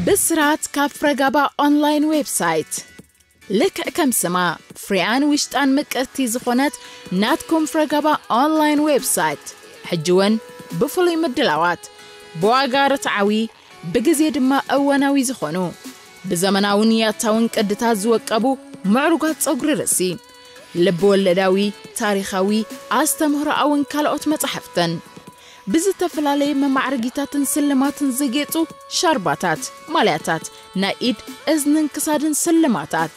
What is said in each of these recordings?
ብስራት ካብ ፍረጋባ ኦንላይን ዌብሳይት። ልክዕ ከም ስማ፣ ፍሪያን ውሽጣን ምቅርቲ ዝኾነት ናትኩም ፍረጋባ ኦንላይን ዌብሳይት፣ ሕጂ እውን ብፍሉይ ምድላዋት፣ ብዋጋ ርትዓዊ፣ ብግዜ ድማ እዋናዊ ዝኾኑ፣ ብዘመናውን ያታውን ቅድታት ዝወቀቡ ምዕሩጋት ጸጉሪ ርእሲ፣ ልብ ወለዳዊ፣ ታሪኻዊ፣ ኣስተምህሮኣውን ካልኦት መጻሕፍትን፣ ብዝተፈላለየ መማዕረጊታትን ስልማትን ዘጌጹ ሻርባታት፣ ማልያታት፣ ናይ ኢድ፣ እዝንን ክሳድን ስልማታት።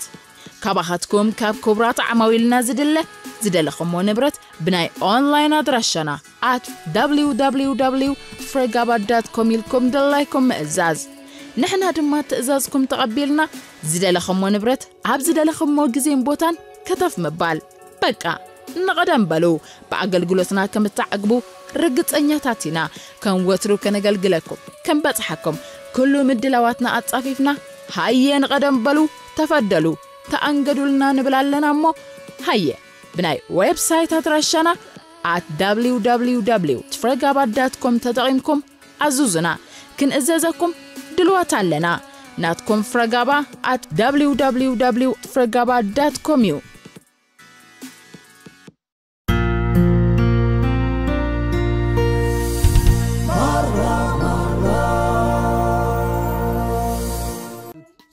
ካባኻትኩም ካብ ክቡራት ዓማዊልና ዝድለ ዝደለኹሞ ንብረት ብናይ ኦንላይን ኣድራሻና at www ፍረጋባ ዳት ኮም ኢልኩም ድላይኩም ምእዛዝ። ንሕና ድማ ትእዛዝኩም ተቐቢልና ዝደለኹሞ ንብረት ኣብ ዝደለኹሞ ግዜን ቦታን ከተፍ ምባል። በቃ ንቐደም በሉ፣ ብኣገልግሎትና ከም እትዓግቡ ርግጸኛታት ኢና። ከም ወትሩ ከነገልግለኩም፣ ከም በጽሓኩም፣ ኩሉ ምድላዋትና ኣጻፊፍና፣ ሃየ ንቐደም በሉ፣ ተፈደሉ፣ ተኣንገዱልና ንብል ኣለና እሞ፣ ሃየ ብናይ ዌብሳይት ኣድራሻና at www ፍረጋባ ዳት ኮም ተጠቒምኩም ኣዙዙና፣ ክንእዘዘኩም ድልዋት ኣለና። ናትኩም ፍረጋባ at www ፍረጋባ ዳት ኮም እዩ።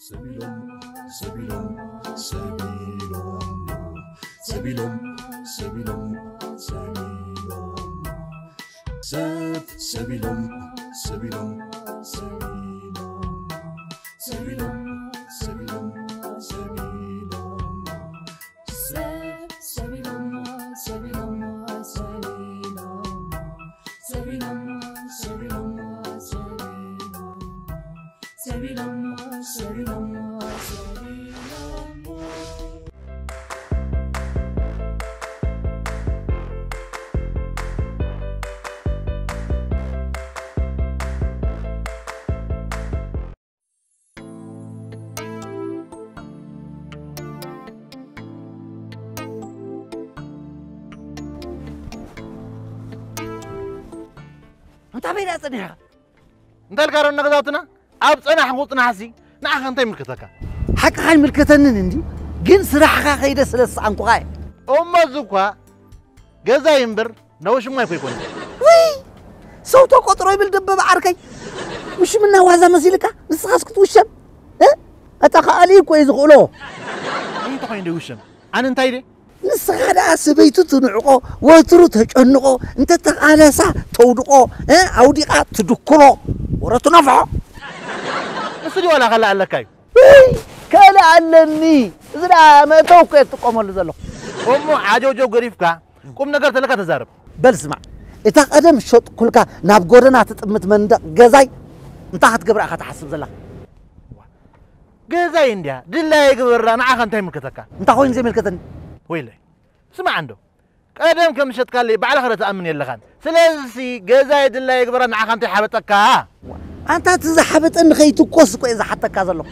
ሰቢሎም ሰቢሎም ሰቢሎም ሰቢሎም ሰቢሎም ሰቢሎም ሰብ ሰቢሎም ሰቢሎም ሰቢሎም ሰቢሎም ሰቢሎም ሰቢሎም ሰብ ሰቢሎም ሰቢሎም ሰቢሎም ሰቢሎም ሰቢሎም ሰቢሎም ሰቢሎም ሰቢሎም ሰቢሎም እንታይ በይዳ ጸኒሓ እንታይ ልካሮ እናገዛውትና ኣብ ጸናሕ ውጽናሕሲ ንዓኻ እንታይ ይምልከተካ ሓቅኻ ይምልከተንን እንዲ ግን ስራሕኻ ከይደ ስለ ዝሰኣንኩኻ እየ እሞ እዚ እኳ ገዛይ እምበር ነውሽማ ኣይኮይኮን ውይ ሰው ተቆጥሮ ይብል ደበበ ዓርከይ ውሽምና ዋዛ መሲልካ ንስኻስ ክትውሸም እ? ኣታ ከኣሊ እኮ እዩ ዝኽእሎ እንታይ ኮይኑ ይውሸም ኣነ እንታይ ደ ንስኻ ደኣ ሰበይቱ ትንዕቆ ወትሩ ተጨንቆ እንተተቓለሳ ተውድቆ እ? ኣውዲቓ ትድክሮ ወረ ትነፍሖ ንሱ ድዩ ዋላ ከላ ኣለካ እዩ ውይ ከለ ኣለኒ እዚ ደኣ መእተው እኮ እየ ትጥቀመሉ ዘለኹ እሞ ዓጀውጀው ገዲፍካ ቁም ነገር ተለካ ተዛረብ በል ስማዕ እታ ቀደም ሸጥኩልካ ናብ ጎደና ትጥምት መንደቕ ገዛይ እንታይ ክትገብር ኢኻ ትሓስብ ዘለኻ ገዛይ እንድያ ድላየ ግበራ ንዓኻ እንታይ ይምልከተካ እንታይ ኮይኑ ዘይምልከተኒ ወይለይ ስማዕ እንዶ ቀደም ከም ዝሸጥካለይ ባዕልኻ ዶ ትኣምን የለኻን ስለዚሲ ገዛይ ድላየ ግበራ ንዓኻ እንታይ ሓበጠካ ኣንታ እቲ ዝሓበጠኒ ከይትኮስ እኮ እየ ዝሓተካ ዘለኹ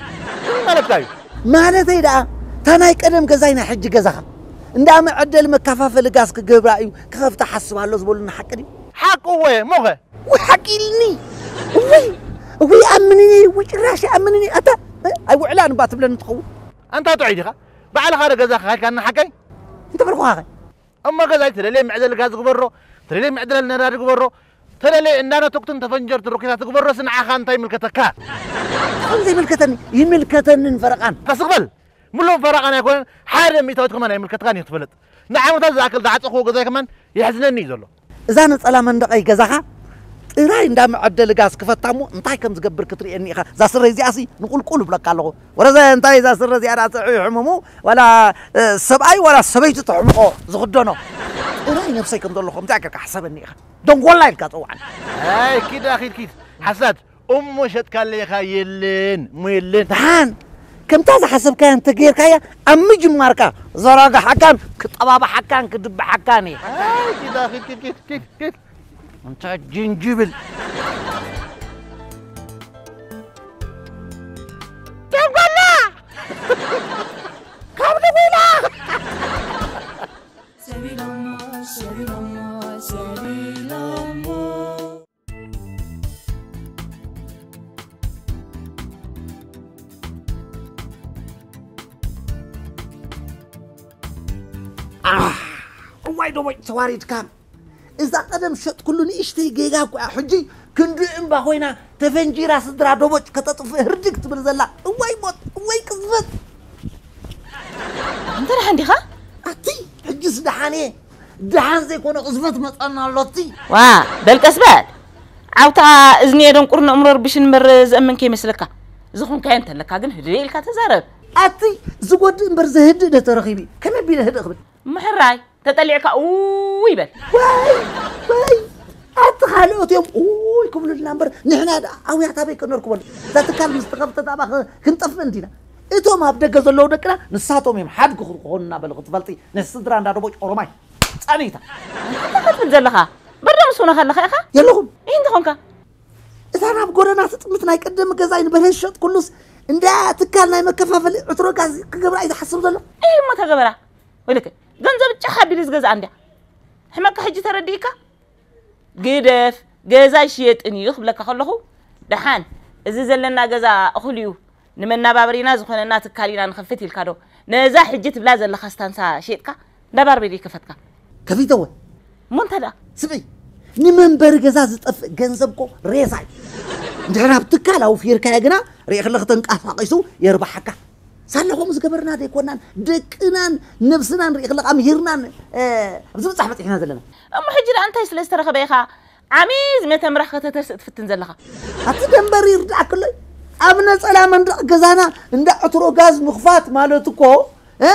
ማለትካ እዩ ማለተይ ደኣ እታ ናይ ቀደም ገዛይ ናይ ሕጂ ገዛኻ እንዳ መዐደሊ መከፋፈሊ ጋዝ ክገብራ እዩ ክኸፍታ ሓስብ ኣሎ ዝበሉኒ ሓቂ ድዩ ሓቂ እወ ሞኸ ወይ ሓቂ ኢልኒ እውይ እውይ ኣምንኒ እውይ ጭራሽ ኣምንኒ ኣታ ኣይውዕላን እባ ትብለኒ ትኸውን ኣንታ ጥዑይ ዲኻ ባዕልኻ ዶ ገዛኻ ካልካና ሓቀይ እንተበልኩኻ ኸ እሞ ገዛይ ተለለየ መዕደሊ ጋዝ ግበሮ፣ ተለለየ መዕደሊ ነዳዲ ግበሮ፣ ተለለየ እንዳ ነተኩትን ተፈንጀርትን ሮኬታት ግበሮስ ንዓኻ እንታይ ይምልከተካ? እንታይ ይምልከተኒ? ይምልከተንን ፈረቓን። ቀስ በል! ምሉእ ፈረቓን ኣይኮነን፣ ሓደ ሚእታዊት ከማን ኣይምልከትካን እዩ ክትፈልጥ። ንዓመታት ዝኣክል ዝዓጸኽዎ ገዛይ ከማን የሕዝነኒ እዩ ዘሎ። እዛ ነጸላ መንደቐይ ገዛኻ ጥራይ እንዳ መዐደሊ ጋዝ ክፈታ እሞ እንታይ ከም ዝገብር ክትርእየኒ ኢኻ። እዛ ስረይ እዚኣሲ ንቑልቁል እብለካ ኣለኹ። ወረዘ እንታይ እዛ ስረ እዚኣ ደኣ ጥዑይ ሕሙሙ ዋላ ሰብኣይ ዋላ ሰበይቲ ተሕምቆ ዝኽደኖ ጥራይ ነብሰይ ከም ዘለኹ ከምዚኣ ጌርካ ሕሰበኒ ኢኻ ደንጎላ ኢልካ ፀውዓኒ ኣይ ኪድ ኣኺድ ኪድ ሓሳድ እሞ ሸጥካለይ ኢኻ የለን እሞ የለን ደሓን ከምታ ዝሓሰብካያ እንተጌርካያ ኣብ ምጅማርካ ዘራግሓካን ክጠባብሓካን ክድብሓካን እየ ኣይ ኪድ ኣኺድ ኪድ ኪድ ኪድ ኪድ እንታይ ጅንጅብል ደንጎላ ካብ ንጉላ ሰቢሎሞ ሰቢሎሞ ሰቢሎሞ ኣይ ዶቦጭ ተዋሪድካ። እዛ ቀደም ሸጥኩሉ ንእሽተይ ጌጋ እኮ እያ። ሕጂ ክንዲ እምባ ኮይና ተፈንጂራ ስድራ ዶቦጭ ከተጥፍእ ህርድግ ትብል ዘላ። እዋይ ሞት፣ እዋይ ቅዝፈት። እንተ ደሓን ዲኻ? ኣቲ ሕጅስ ደሓን እየ። ደሓን ዘይኮነ ቅዝፈት መጸና ኣሎቲ። ዋ በል ቀስ በል። ዓውታ እዝኒ የደንቁር ነእምሮ ርብሽን እምበር ዝእምን ከይመስለካ። ዝኾንካዮ እንተለካ ግን ህድእ ኢልካ ተዛረብ። ኣቲ ዝጎድእ እምበር ዘህድእ ዶ ተረኺቡ እዩ? ከመይ ኣቢለ ህድእ ክብል? ምሕራይ ተጠሊዕካ ኡይ በል። ዋይ ዋይ ኣቲ ካልኦት እዮም ኡይ ክብሉልና እምበር ንሕና ደኣ ኣውያት ኣበይ ከነርክበሉ? እዛ ትካል ምስ ተኸፍተት ኣብኣ ኸ- ክንጠፍእ እንዲና። እቶም ኣብ ደገ ዘለዉ ደቅና ንሳቶም እዮም ሓድጊ ክኾኑና በሊ ክትፈልጢ ንስድራ እንዳ ደቦጭ ኦሮማይ ጸኒታ። እንታይ ክትብል ዘለኻ? በርዶ ምስ ሆነ ከለኻ ኢኻ? የለኹም። ይህ እንተኾንካ እታ ናብ ጎደና ትጥምት ናይ ቀደም ገዛይ ንበርሀ ዝሸጥኩሉስ እንዳ ትካል ናይ መከፋፈሊ ዕትሮ ጋዝ ክገብራ እዩ ዝሓስብ ዘሎ። ይህ እሞ ተገበራ። ወይለከ ገንዘብ ጫሕ ኣቢሉ ዝገዝኣ እንድያ። ሕመካ ሕጂ ተረዲእካ? ግደፍ፣ ገዛ ይሽየጥን እዩ ክብለካ ከለኹ ደሓን እዚ ዘለና ገዛ እኹል እዩ ንመናባበሪና ዝኾነና ትካል ኢና ንኸፍት ኢልካ ዶ ነዛ ሕጂ ትብላ ዘለኻ ስታንሳ ሸይጥካ እንዳ ባርቤር ይከፈትካ? ከፊተወ። እሞ እንታይ ደኣ? ስምዒ ንመንበሪ ገዛ ዝጠፍእ ገንዘብ እኮ ሬሳ እዩ። እንድሕር ኣብ ትካል ኣውፊርካዮ ግና ርኢኽለ ክተንቀሳቒሱ የርብሓካ። ሳለ ከምኡ ዝገበርና ዶ ኣይኮናን ደቅናን ነብስናን ርኢኽለ ኣምሂርናን ኣብዚ ብጻሕ በጺሕና ዘለና። እሞ ሕጂ ደኣ እንታይ ስለ ዝተረኸበ ኢኻ ዓሚዝ መተምራህ ከተተስእ ትፍትን ዘለኻ? ኣቲ ደንበሪ ይርዳእክለይ ኣብ ነጸላ መንደቕ ገዛና እንዳ ዕትሮ ጋዝ ምኽፋት ማለት እኮ እ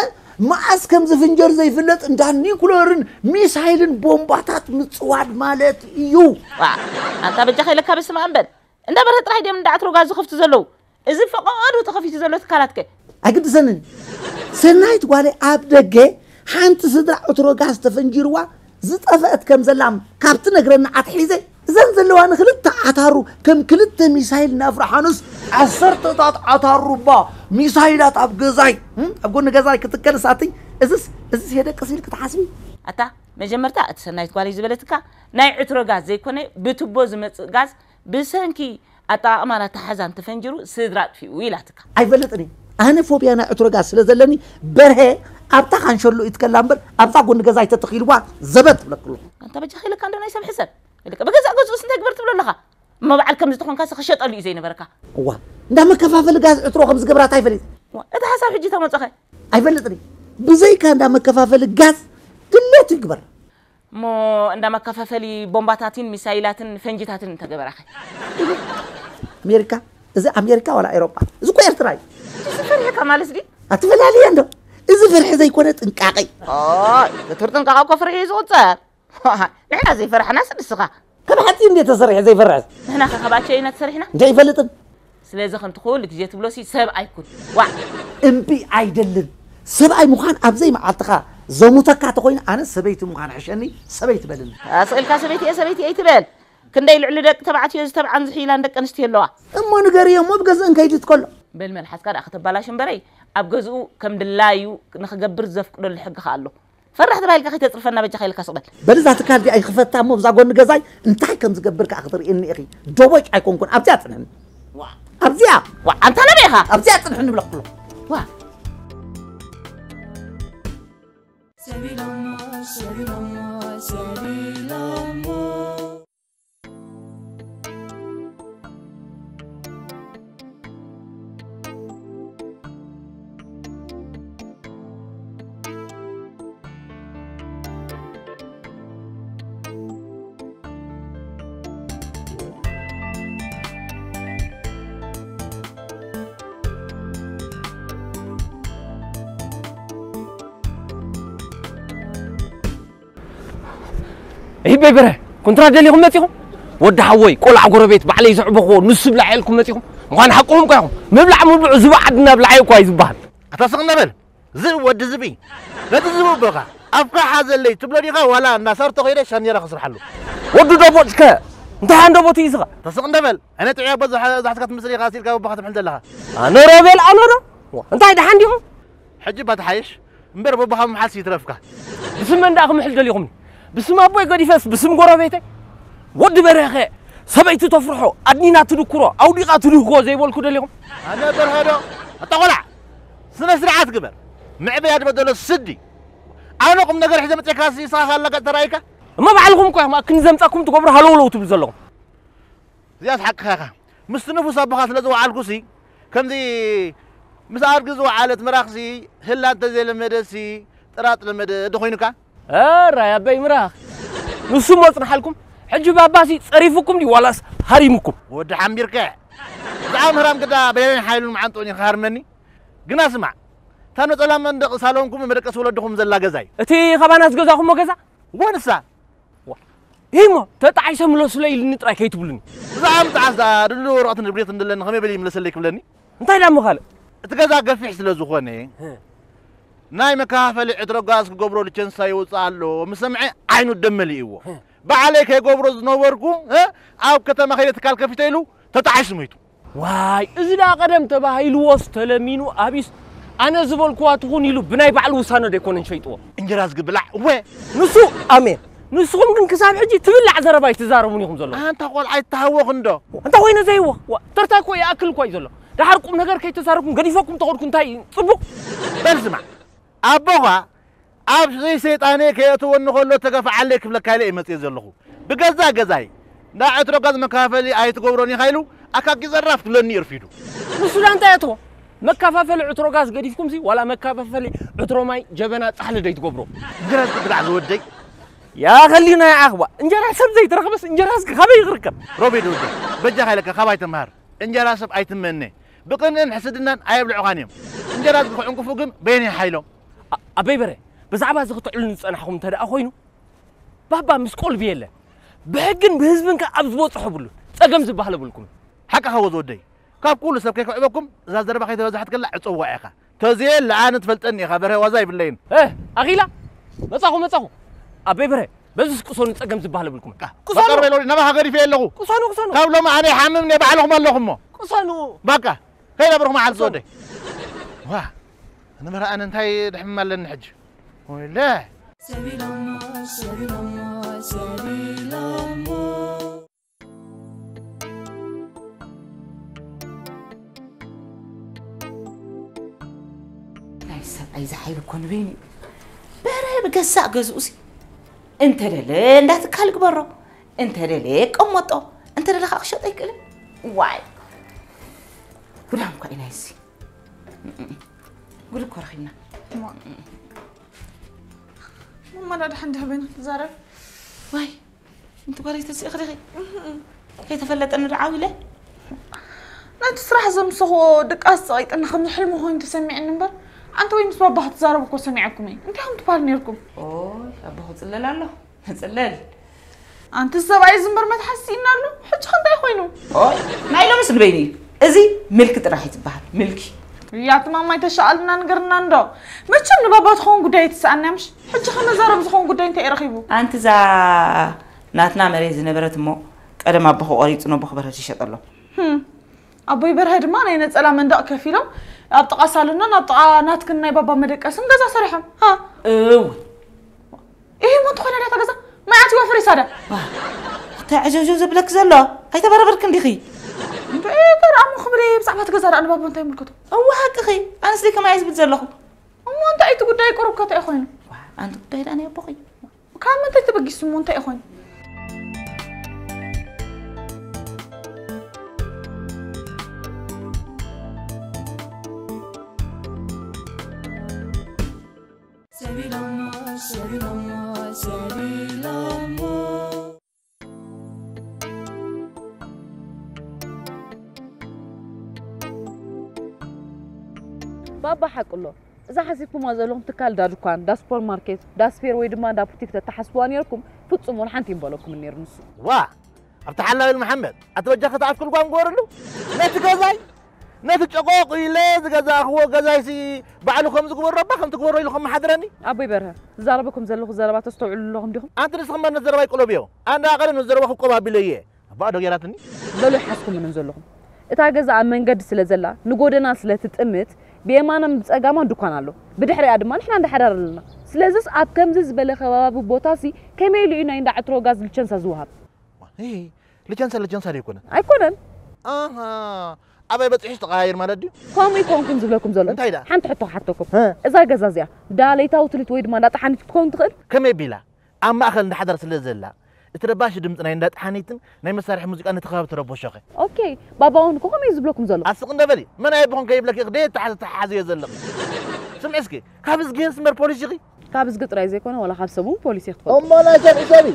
መዓስ ከም ዝፍንጀር ዘይፍለጥ እንዳ ኒኩለርን ሚሳይልን ቦምባታት ምጽዋድ ማለት እዩ። ዋ ኣንታ በጃኻ ኢለካ በስመ ኣብ በል። እንዳ በርሀ ጥራሕ ድዮም እንዳ ዕትሮ ጋዝ ዝኸፍቱ ዘለዉ? እዚ ፈቐዶ ተኸፊቱ ዘሎ ትካላት ከ? ኣይግድሰንን። ሰናይት ጓለይ ኣብ ደገ ሓንቲ ስድራ ዕትሮ ጋዝ ተፈንጂርዋ ዝጠፈአት ከም ዘላ ካብ ትነግረኒ ኣትሒዘ እዘን ዘለዋኒ ክልተ ዓታሩ ከም ክልተ ሚሳይል እናፍርሓኑስ ዓሰርተታት ዓታሩ እባ ሚሳይላት ኣብ ገዛይ እም? ኣብ ጎኒ ገዛይ ክትከል ሳትይ እዝስ እዝስ የደቅስ ኢልክ ትሓስቢ? ኣታ መጀመርታ እቲ ሰናይት ጓለይ ዝበለትካ ናይ ዕትሮ ጋዝ ዘይኮነ ብቱቦ ዝመፅእ ጋዝ ብሰንኪ ኣጠቓቕማን ኣተሓሕዛን ተፈንጂሩ ስድራ ኣጥፊኡ ኢላትካ። ኣይፈልጥን እየ። ኣነ ፎብያ ናይ ዕትሮ ጋዝ ስለ ዘለኒ በርሀ ኣብታ ካንሸሎ ይትከላ እምበር ኣብዛ ጎኒ ገዛይ ተተኺልዋ ዘበት ትብለክሉ። ኣንታ በጃኻ ኢለካ እንዶ ናይ ሰብ ሕሰብ። ኢልካ ብገዛእ ገዝኡስ እንታይ ግበር ትብሎ ኣለኻ? እሞ በዓል ከምዚ ተኾንካስ ክሸጠሉ እዩ ዘይነበረካ። እዋ እንዳ መከፋፈሊ ጋዝ ዕትሮ ከም ዝገብራ እንታይ ፈሊጥ? እዋ እቲ ሓሳብ ሕጂ ተመጾኸ? ኣይፈልጥን እየ። ብዘይካ እንዳ መከፋፈሊ ጋዝ ድሌቱ ይግበር። እሞ እንዳ መከፋፈሊ ቦምባታትን ሚሳይላትን ፈንጂታትን እንተገበራኸ? ኣሜሪካ እዚ ኣሜሪካ ዋላ ኤሮጳ እዚ እኮ ኤርትራ እዩ። እዚ ፈሪሕካ ማለት ድዩ? ኣትፈላልየ እንዶ እዚ ፍርሒ ዘይኮነ ጥንቃቐ እዩ። ኣይ ክትር ጥንቃቐ እኮ ፍርሒ እዩ ዝቑጸር። ንሕና ዘይፈራሕናስ ንስኻ። ካብ ሓፂን እንዴ ተሰሪሐ ዘይፈርሕስ? ንሕና ከ ካብ ኣቸይ ኢና ተሰሪሕና? እንታይ ይፈልጥን? ስለዚ ከምቲ ኩሉ ግዜ ትብሎሲ ሰብ ኣይኩን። ዋዕ! እምቢ ኣይደልን። ሰብኣይ ምዃን ኣብ ዘይመዓልትኻ ዘሙተካ ተኾይኑ ኣነ ሰበይቲ ምዃን ሕሸኒ ሰበይቲ በልኒ። ኣስቒልካ ሰበይቲ እየ ሰበይቲ እየ ኣይትበል። ክንደይ ልዕሊ ደቂ ተባዕትዮ ዝተብዓን ዝሕይላን ደቂ ኣንስትዮ ኣለዋ። እሞ ንገርዮ እሞ ብገዝአን ከይዲ ትከሎ። በል መልሓስካ ደኣ ከተባላሽ እምበረይ ኣብ ገዝኡ ከም ድላዩ ንኽገብር ዘፍቅደሉ ሕጊ ከኣ ኣሎ። ፈራሕ ተባሂልካ ከይተጽርፈና በጃኻ ኢልካ ስቕ በል። በል እዛ ትካል እዚኣ ይኽፈታ እሞ ብዛ ጎኒ ገዛይ እንታይ ከም ዝገብር ከኣ ክትርእየኒ ኢኺ። ዶቦጭ ኣይኮንኩን ኣብዚኣ ጽንሕኒ። ኣብዚኣ ዋ ኣንታ ነበይኻ ኣብዚኣ ጽንሕኒ ብለኩሎ። ዋ ሰቢሎሞ ሰቢሎሞ ሰቢሎሞ ይበይ በረ ኮንትራት ደሊኹም መጺኹም? ወዲ ሓወይ ቆልዓ ጎረቤት ባዕለይ ዘዕበኽዎ ንሱ ብላዕ ኢልኩም መጺኹም? ምዃን ሓቅኹም እኳ ኢኹም። ምብላዕ ምብልዑ ዝብኢ ዓድና ብላዓዮ እኳ እዩ ዝበሃል። ኣታ ስቕ እንዳ በል። ዝብኢ ወዲ ዝብኢ። ነቲ ዝብኢ ኣቦኻ ኣፍካ ሓዘለይ ትብሎ ዲኻ ዋላ እንዳ ሳርቶ ከይደ ሻሜራ ክስርሓሉ? ወዲ ደቦጭከ እንታይ ኣንደቦት እዩ ዝኻ? ኣታ ስቕ እንዳ በል። ዕነ ጥዑይ ኣቦ ዝሓ- ዝሓዝካ ትመስል ኢኻ ኣሲልካ ኣቦኻ ትምሕል ዘለኻ። ኣነሮ በል ኣነሮ። እንታይ ደሓን ዲኹም? ሕጂ እባ ትሓይሽ። እምበር በቦኻ ምምሓልሲ ይትረፍካ። ብስም መን ደኣ ክምሕል ደሊኹምኒ? ብስም ኣቦይ ገዲፈስ ብስም ጎረቤተይ? ወዲ በርሀኸ ሰበይቲ ተፍርሖ ኣድኒና ትድኩሮ ኣውዲቓ ትድህኮ ዘይበልኩ ደሊኹም? ኣነ በርሀ ዶ? ኣታ ቆልዓ ስነ ስርዓት ግበር። መዕበይ ኣድመ ዘሎ ስዲ። ኣነ ቁም ነገር ሒዘ መፅእካ ንስኻ ኣለካ ተራእይካ? እሞ ባዕልኹም እኮ ኢኹም ኣክኒ ዘምጻኩም ትገብሩ ሃለውለው ትብሉ ዘለኹም። እዚኣስ ሓቅኻ ኢኻ። ምስቲ ንፉስ ኣቦኻ ስለ ዝወዓልኩሲ፣ ከምዚ ምስ ኣድጊ ዝወዓለት ምራኽሲ፣ ህላ እንተዘይለመደሲ፣ ጥራጥ ለመደ ዶ ኮይኑካ? ኣራይ ኣበይ ምራኽ? ንሱ እሞ ጽንሓልኩም። ሕጂ ባባሲ ጸሪፉኩም ድዩ ዋላስ ሃሪሙኩም? ወዲ ሓምቢርከ። ብዛዕባ ምህራም ግዳ በየናይ ሓይሉን መዓንጥኡን እዩ ክሃርመኒ? ግና ስማዕ፣ እታ ነጸላ መንደቕ ሳሎንኩም መደቀሲ ወለድኹም ዘላ ገዛይ። እቲ ካባና ዝገዛኹሞ ገዛ? ወንሳ? ዋ። ይሞ፣ ተጣዒሰ ምለሱለይ ኢልኒ ጥራይ ከይትብሉኒ። ብዛዕባ ምጥዓስ ደኣ ድልው ወረቐትን ርብሪትን እንደለኒ ከመይ በሊ ይምለሰለይ ክብለኒ? እንታይ ደኣ እሞ ካልእ? እቲ ገዛ ገፊሕ ስለ ዝኾነ፣ ህ። ናይ መከፋፈሊ ዕትሮ ጋዝ ክገብሮ ልቸንሳ ይወፅእ ኣሎ ምስ ሰምዐ ዓይኑ ደም መሊእዎ። ህ። ባዕለይ ከይገብሮ ዝነበርኩ፣ እ፣ ኣብ ከተማ ከይደ ትካል ከፊተ ኢሉ ተጣዒሱ ሞይቱ። ዋይ፣ እዚ ደኣ ቀደም ተባሂልዎስ ተለሚኑ ኣቢስ ኣነ ዝበልክዋ ትኹን ኢሉ ብናይ ባዕሉ ውሳነ ዶ ኣይኮነን ሸይጥዎ? እንጀራ ዝግብላዕ እወ። ንሱ ኣሜን። ንስኹም ግን ክሳብ ሕጂ ትብላዕ ዘረባ ኣይትዛረቡን ኢኹም ዘለኹም። ኣንታ ቆልዓ ኣይተሃወኽ እንዶ። እንታይ ኮይነ ዘይዎ? ዋ፣ ተርታ እኮ ይኣክል እኮ እዩ ዘሎ። ደሓር ቁም ነገር ከይተዛረብኩም ገዲፈኩም ተኸድኩ እንታይ ጽቡቕ? በል ስማዕ፣ ኣቦኻ ኣብ ዘይሰይጣነይ ከየእትወኒ ከሎ ተገፍዓለይ ክብለካ ኢለ እየ መፅየ ዘለኹ። ብገዛ ገዛይ እንዳ ዕትሮ ጋዝ መከፋፈሊ ኣይትገብሮን ኢኻ ኢሉ ኣካኪ ዘራፍ ክብለኒ እዩ እርፊዱ። ንሱ ዳ እንታይ ኣእተዎ? መከፋፈሊ ዕትሮ ጋዝ ገዲፍኩምሲ ዋላ መከፋፈሊ ዕትሮ ማይ ጀበና ጻሕሊ ዶ ይትገብሮ? እንጀራ ዝብላዕ ዝወደይ። ያ ኸሊና ያ ኣኽዋ፣ እንጀራ ሰብ ዘይትረኽበስ እንጀራ እስኪ ካበይ ክርከብ? ሮቤድ ወደይ፣ በጃኻ ኢለካ ካባይ ተምሃር። እንጀራ ሰብ ኣይትመነ። ብቕንእን ሕስድናን ኣየብልዑኻን እዮም። እንጀራ ዝክዕንቁፉ ግን በየናይ ሓይሎም? ኣ-፣ ኣበይ በረ፣ ብዛዕባ እዚ ክትዕሉኒ ዝጸናሕኹም እንተ ደኣ ኮይኑ፣ ባባ ምስ ቆልቢ የለ። ብሕግን ብህዝብን ከ ኣብ ዝበጽሖ ብሉ። ጸገም ዝበሃል የብልኩም። ሓቅኻ ወ ዝወደይ። ካብ ኩሉ ሰብ ከይክዕበኩም፣ እዛ ዘረባ ከይተበዛሕት ከላ ዕጸዋ ኢኻ። ተዝየለ ኣነ ትፈልጠኒ ኢኻ፣ በርሀ ዋዛ ይብለይን። እ፣ ኣኺላ? መጻኹ፣ መጻኹ። ኣበይ በርሀ፣ በዚስ ቅሰኑ ጸገም ዝበሃል የብልኩም። ቃ፣ ቅሰኑ። በቀርበ ኢሎ ናባኻ ገዲፈ ኣለኹ። ቅሰኑ፣ ቅሰኑ። ካብ ሎሚ ኣነ ይሓምም ናይ ባዕልኹም ኣለኹም እሞ። ቅሰኑ። በቃ፣ ከይዳ ብሩኽ መዓልቲ ቅሰኑ። ዝወደይ። ዋ፣ ኣነ በርሀ ኣነ እንታይ ድሕምም ኣለኒ ሕጂ? ወይለ። ሰቢሎሞ፣ ሰቢሎሞ፣ ሰቢሎሞ። ናይ ሰብኣይ ዝሓይሉ እኮ ንበይኑ እዩ። በረ ብገዛእ ገዝኡሲ እንተደለ እንዳ ትካል ግበሮ፣ እንተደለ ቀመጦ፣ እንተደለ ከዓ ክሸጦ ኣይክእልን። ዋይ፣ ጉዳም እኳ ኢና እዚ። ጉድ እኮ ረኺብና። እሞ፣ እሞ፣ ማማ፣ ዳ ድሓን ዲኻ በይንኺ ትዛረቢ? ዋይ፣ እንቲ ጓለይ ተሲእኺ ዲኺ? እህም። ከይተፈለጠኒ ዶ ዓው ኢለ? ናይቲ ስራሕ ዘምሰኽዎ ድቃስ ጸቒጥና ከምዚ ሕልሚ ኮይኑ ተሰሚዕኒ እምበር፣ ኣንቲ ወይ ምስ ባባ ክትዛረቡ እኮ ሰሚዐኩም እየ። እንታይ ኢኹም ትበሃሉ ነይርኩም? ኦይ፣ ኣቦኹ ጽለል ኣሎ። ጽለል። ኣንቲ ሰብኣይ እዚ እምበር መትሓዚ ስኢና ኣሎ። ሕጂ ኸ እንታይ ኮይኑ? ኦይ፣ ናይ ሎምስ ንበይኑ እዩ። እዚ ምልኪ ጥራሕ እዩ ዝበሃል። ምልኪ። እያ፣ እቲ ማማ ኣይተሻቐልና ንገርና እንዶ። መቸም ንባባ ትኸውን ጉዳይ ኣይትስኣና ምሽ? ሕጂ ከ መዛረቢ ዝኸውን ጉዳይ እንታይ እዩ ረኺቡ? ኣንቲ እዛ ናትና መሬት ዝነበረት እሞ ቀደም ኣቦኹ ቆሪጹ ነቦኹ በርሀ ትሸጠሎም። ህም። ኣቦይ በርሀ ድማ ናይ ነጸላ መንደቕ ከፊሎም ኣብ ጥቓ ሳሎናን ኣብ ጥቓ ናትክን ናይ ባባ መደቀስን ገዛ ሰሪሖም። ሃ? እው። እሂ፣ እሞ እንተኾይና ድያ እታ ገዛ? ማይ ኣትይዋ ፈሪሳ ድያ? ዋ፣ እንታይ ዕጀውጀው ዘብለኪ ዘሎ? ኣይተበረበርክን ዲኺ? እንዶ፣ ኤ፣ ተረኣሙ ክብል እየ፣ ብዛዕባ እቲ ገዛ ደኣ ንባባ እንታይ ይምልከቶ? እወ፣ ሓቅኺ። ኣነስ ደይ ከማይ እየ ዝብል ዘለኹ። እሞ እንታይ እቲ ጉዳይ ቁሩብ ከ እንታይ ኮይኑ? ዋ፣ ኣንቲ ጉዳይ ደኣ ናይ ኣቦኺ። ካብ ምንታይ ተበጊሱ እሞ እንታይ ኮይኑ? ሰቢሎሞ፣ ሰቢሎሞ፣ ሰቢሎሞ። ባባ ሓቁ ኣሎ። እዛ ሓሲብኩማ ዘለኹም ትካል እንዳ ድኳን፣ እንዳ ሱፐርማርኬት፣ እንዳ ስፔር ወይ ድማ እንዳ ቡቲክ ተተሓስብዋ ነይርኩም፣ ፍጹም ወላ ሓንቲ ይምበለኩምን ነይሩ ንሱ። ዋ! ኣብቲ ሓላዊ መሓመድ፣ ኣቲ በጃኻ ተኣፍክል ጓም ግበርሉ። ነቲ ገዛይ፣ ነቲ ጨቆቕ ኢለ ዝገዛእኽዎ ገዛይሲ ባዕሉ ከም ዝግበሮ እባ ከም ትግበሮ ኢሉ ከም መሓድረኒ። ኣቦይ በርሀ፣ ዝዛረበኩም ዘለኹ ዘረባ ተስተውዕሉ ኣለኹም ዲኹም? ኣንቲ ንስኺ እምበር ነቲ ዘረባይ ቅለብዮ። ኣነ ደኣ ቀደም ነቲ ዘረባኹም ቆብ ኣቢለየ። ኣባኣ ዶ ገይራትኒ? በሉ ይሓዝኩምንን ዘለኹም። እታ ገዛ ኣብ መንገዲ ስለ ዘላ፣ ንጎደና ስለ ትጥምት፣ ብየማናን ብጸጋማን ድኳን ኣሎ። ብድሕሪኣ ድማ ንሕና እንዳሓዳር ኣለና። ስለዚስ ኣብ ከምዚ ዝበለ ከባቢ ቦታሲ ከመይ ኢሉ እዩ ናይ እንዳ ዕትሮ ጋዝ ልቸንሳ ዝወሃብ? ሄይ፣ ልቸንሳ፣ ልቸንሳ ዶ ኣይኮነን? ኣይኮነን። ኣሃ፣ ኣበይ በፂሑስ ተቐያይር ማለት ድዩ? ከምኡ ይኮንኩም ዝብለኩም ዘሎ። እንታይ ደኣ? ሓንቲ ሕቶ ክሓተኩም። እ። እዛ ገዛ እዚኣ እንዳ ለይታዊ ትልሂት ወይ ድማ እንዳ ጠሓኒት ክትከውን ትኽእል? ከመይ ቢላ ኣብ ማእኸል እንዳ ሓዳር ስለ ዘላ እቲ ረባሺ ድምፂ ናይ እንዳ ጠሓኒትን ናይ መሳርሒ ሙዚቃ ነቲ ከባቢ ተረቦሾኸ? ኦኬ፣ ባባ እውን እኮ ከምኡ እዩ ዝብለኩም ዘሎ። ኣስቕ እንደ በሊ፣ መን ኣየብኹም ከይብለኪ ክደየ ተሓዝ ተሓዝዮ ዘለኺ። ስምዒ እስኪ፣ ካብ እዝግሄስ እምበር ፖሊስ ኢኺ? ካብ እዝጊ ጥራይ ዘይኮነ ዋላ ካብ ሰብ እውን ፖሊስ እየ ክትፈልጡ። እሞ ናይ ሰብ ሕሰቢ።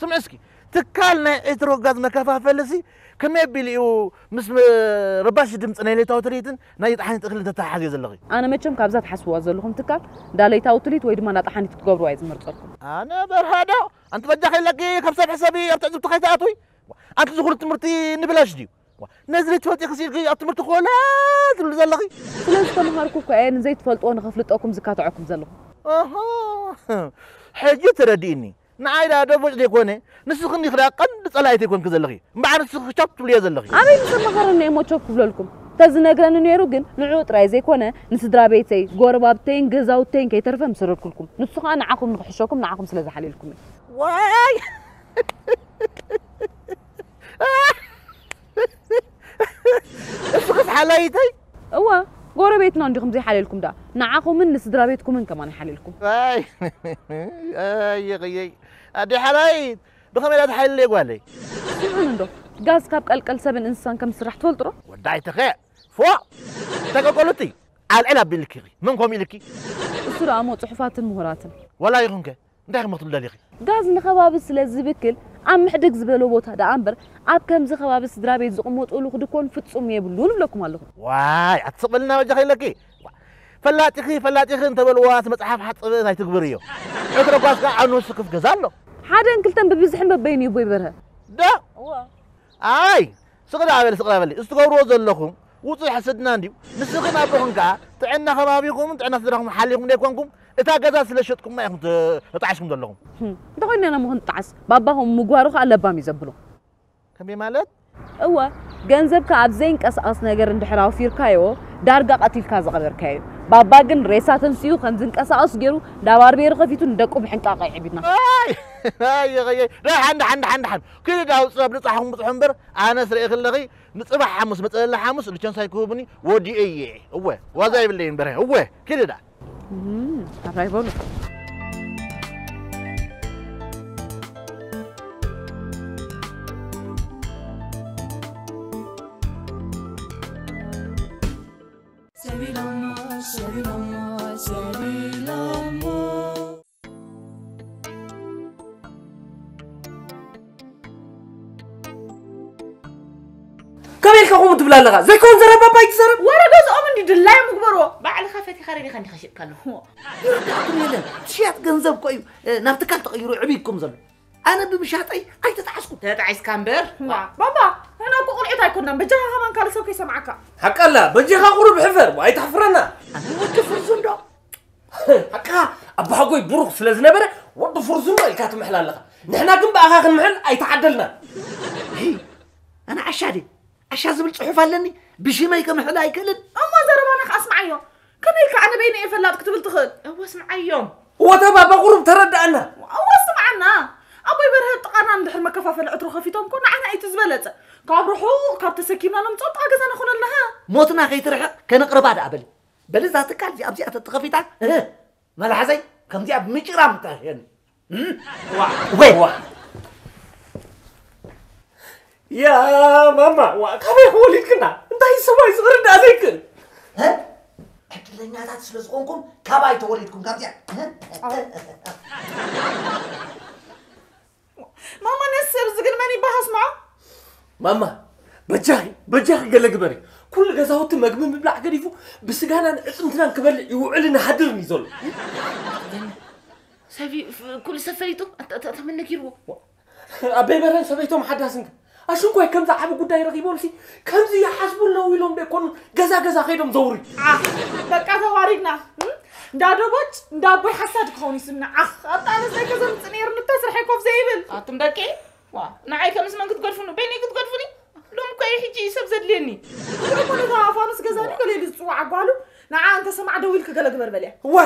ስምዒ እስኪ፣ ትካል ናይ ኤትሮ ጋዝ መከፋፈልሲ ከመይ ኣቢሉ እዩ ምስ ም- ረባሺ ድምፂ ናይ ለይታዊ ትርኢትን ናይ ጠሓኒት እኽልን ተተሓሓዝዮ ዘለኺ? ኣነ መቸም ካብዛ ትሓስብዋ ዘለኹም ትካል እንዳ ለይታዊ ትልሂት ወይ ድማ እንዳ ጠሓኒት ክትገብርዋ እየ ዝመርፀልኩም። ኣነ በርሃዶ ኣንቲ በጃ ከይለቂ ካብ ሰብ ሕሰቢ ኣብ ትዕዝብቲ ከይትኣትዊ። ኣንቲ ዝኹሉ ትምህርቲ ንብላሽ ድዩ? ነዚ ዘይትፈልጢ ክሲልኪ ኣብ ትምህርቲ ኮላ ትብሉ ዘለኺ? ስለ ዝተምሃርኩ እኮ እየ ንዘይትፈልጥዎ ንኸፍልጠኩም ዝካትዐኩም ዘለኹ። ኣሃ፣ ሕጂ ተረዲእኒ። ንዓይ ደኣ ደቦጭ ዘይኮነ ንስኽኒ ክዳ ቀንዲ ጸላኢተይ ኮንኪ ዘለኺ። እምበኣር ንስኺ ቻፕ ትብልዮ ዘለኺ። ኣበይ ምስ ኣማኸረኒ እየ ሞቸብ ክብለልኩም? ተዝነግረኒ ነይሩ ግን ንዕኡ ጥራይ ዘይኮነ ንስድራ ቤተይ፣ ጎረባብተይን ገዛውተይን ከይተርፈ ምሰረድኩልኩም። ንሱ ኸኣ ንዓኹም ንኽሕሸኩም ንዓኹም ስለ ዝሓልየልኩም እዩ። ዋይ! እስኽስ ሓላይተይ? እወ፣ ጎረቤትና እንዲኹም ዘይሓልየልኩም ደኣ። ንዓኹምን ንስድራ ቤትኩምን ከማን ይሓልየልኩም። ኣይ፣ ኣይ፣ የቕየይ። ኣደ ሓላይት፣ ብኸመይ ኢላ ትሓልየለይ ጓለይ? ስምዑን እንዶ፣ ጋዝ ካብ ቀልቀል ሰብን እንስሳን ከም ዝስራሕ ትፈልጡ ዶ? ወዳይ ተኸ፣ ፎእ! ተቀቀሉቲ፣ ኣልዕል ኣቢልኪ። መን ከምኡ ኢልኪ? እሱ ደኣ እሞ ጽሑፋትን ምሁራትን። ዋላ ይኹንከ፣ እንታይ ከም ክትብሉ ደሊኺ? ጋዝ ንኸባቢ ስለ ዝብክል ኣብ ምሕድግ ዝበሎ ቦታ ደኣ እምበር ኣብ ከምዚ ከባቢ ስድራ ቤት ዝቕመጥሉ ክድኮን ፍጹም የብሉን እብለኩም ኣለኹ። ዋይ ኣትስቕልና በጃኺ ኢለኪ። ፈላጢኺ ፈላጢኺ እንተበልዋ እቲ መጽሓፍ ሓጽብእት ኣይትግብርዮ። ዕትሮ ጓስካ ኣብ ንሱ ክፍ ገዛ ኣሎ። ሓደን ክልተን ብብዝሕን በበይኑ እዩ ቦይ በርሀ። ዳ ኣይ ስቕዳ በሊ ስቕዳ በሊ። እዚ ትገብርዎ ዘለኹም ውጹእ ሕስድና እንድዩ። ንስኽን ኣቦኽን ከኣ ጥዕና ከባቢኹምን ጥዕና ስድራኹም ሓሊኹም ዘይኮንኩም እታ ገዛ ስለ ዝሸጥኩማ ኢኹም ተ- ተጣዒስኩም ዘለኹም። እንተኾይንና እሞ ክንጣዓስ ባባኹም ምግባሩ ከኣ ለባም እዩ ዘብሎ። ከመይ ማለት? እወ ገንዘብካ ኣብ ዘይንቀሳቐስ ነገር እንድሕር ኣውፊርካዮ ዳርጋ ቀቲልካ ዝቐበርካዮ እዩ። ባባ ግን ሬሳ ተንሲኡ ከም ዝንቀሳቐስ ገይሩ ዳባርቤሪ ከፊቱ ንደቁ ብሕንቃቐ ይዕቢድና። ኣይ ኣይ ኣይ ደሓን ደሓን ደሓን ደሓን ኪዱ ዳውፅእ ኣብ ንፃሕኹም ብፅሑ እምበር ኣነስ ርእኺ ኣለኺ። ንፅባሕ ሓሙስ መፀለሊ ሓሙስ ልቸንሳይ ክህቡኒ ወዲኤ እየ። እወ ዋዛ ይብለይን በርሀ እወ ኪዲ ዳ ኣፍራይ በሉ። ከመይ ኢልካ ከምኡ ትብል ኣለኻ? ዘይከውን ዘረባ እባ ኣይትዛረብ። ወረ ገዝኦም እንዲ ድላዮም ይግበርዎ። ባዕልኻ ፈቲኻ ረቢኻ እንዲኻ ሸጥካ ኣለኹ። ይርዳእኩም የለን። እቲ ሽያጥ ገንዘብ እኮ እዩ ናብ ትካል ተቐይሩ የዕብይኩም ዘሎ። ኣነ ብምሻጠይ ኣይተጣዓስኩ። ተጣዒስካ እምበር። ዋ ባባ ንሕና እኮ ቁልዑት ኣይኮናን በጃኻ ከማን ካልእ ሰብ ከይሰምዓካ። ሓቃ ኣላ በጃኻ ቁሩብ ሕፈር ኣይተሕፍረና። ኣነ ወዲ ፍርዙን ዶ ሓቅኻ ኣቦሓጎይ ብሩኽ ስለ ዝነበረ ወዲ ፍርዙን ዶ ኢልካ ትምሕል ኣለኻ። ንሕና ግን ብኣኻ ክንምሕል ኣይተዓደልናን። ኣነ ዓሻ ድየ? ዓሻ ዝብል ጽሑፍ ኣለኒ ብሽመይ ከምሕል ኣይክእልን። እሞ ዘረባና ከኣ ስምዓዮ። ከመይ ኢልካ ኣነ በይነይ እየ ፈላጥ ክትብል ትኽእል? እወ ስምዓዮም። እወ ተባባ ቁሩብ ተረድኣና። እወ ስምዓና። ኣቦይ በርሀ ጥቓና እንድሕር መከፋፈሊ ዕትሮ ከፊቶም እኮ ንዓና እዩ እቲ ዝበለጸ። ካብ ርሑቕ ካብ ተሰኪምና ነምጽኦ ጥቓ ገዛና ኮነልና ሃ። ሞትና ከይትርሕቕ ከነቕርባ ደኣ በሊ። በሊ እዛ ትካል እዚኣ ኣብዚኣ ተተኸፊታ እህ መላሓዘይ ከምዚኣ ብምጭራም ተሽየኒ። ወይ ዋ ያ ማማ ዋ ካበይ ወሊድክና እንታይ ሰብኣይ ዝቕርዳ ዘይክእል ዕድለኛታት ስለ ዝኾንኩም ካባይ ተወሊድኩም ካብዚኣ ማማ ነስር ዝግን መን ይባሃስ ማ ማማ በጃኺ በጃኺ ገለ ግበሪ ኩሉ ገዛውቲ መግቢ ምብላዕ ገዲፉ ብስጋናን ዕፅምትናን ክበልዕ ይውዕልን ይሃድርን እዩ ዘሎ ሰቢ ኩሉ ሰብ ፈሊጡ ተመነጊርዎ ኣበይ በረን ሰበይቶም ሓዳስን ኣሽንኳይ ከምዚ ዓቢ ጉዳይ ረኺቦምሲ ከምዚ ይሓስቡ ኣለዉ ኢሎም ዶ ይኮኑ ገዛ ገዛ ከይዶም ዘውሪ በቃ ተዋሪድና እንዳ ደቦጭ እንዳ ኣቦይ ሓሳድ ክኸውን ይስምና ዓኽ ኣብታ ኣነስ ናይ ከዘምፅ ነይሩ ንታ ስርሐይ ኮፍ ዘይብል ኣቱም ደቂ ዋ ንዓይ ከምስ መን ክትገድፉኒ በይነይ ክትገድፉኒ ሎም እኮ እዩ ሕጂ ሰብ ዘድልየኒ እሞ ነታ ፋኑስ ገዛኒ ገለ ኢሉ ዝፅዋዕ ኣጓሉ ንዓ እንተ ሰማዕ ደው ኢልክ ገለ ግበር በልያ እወ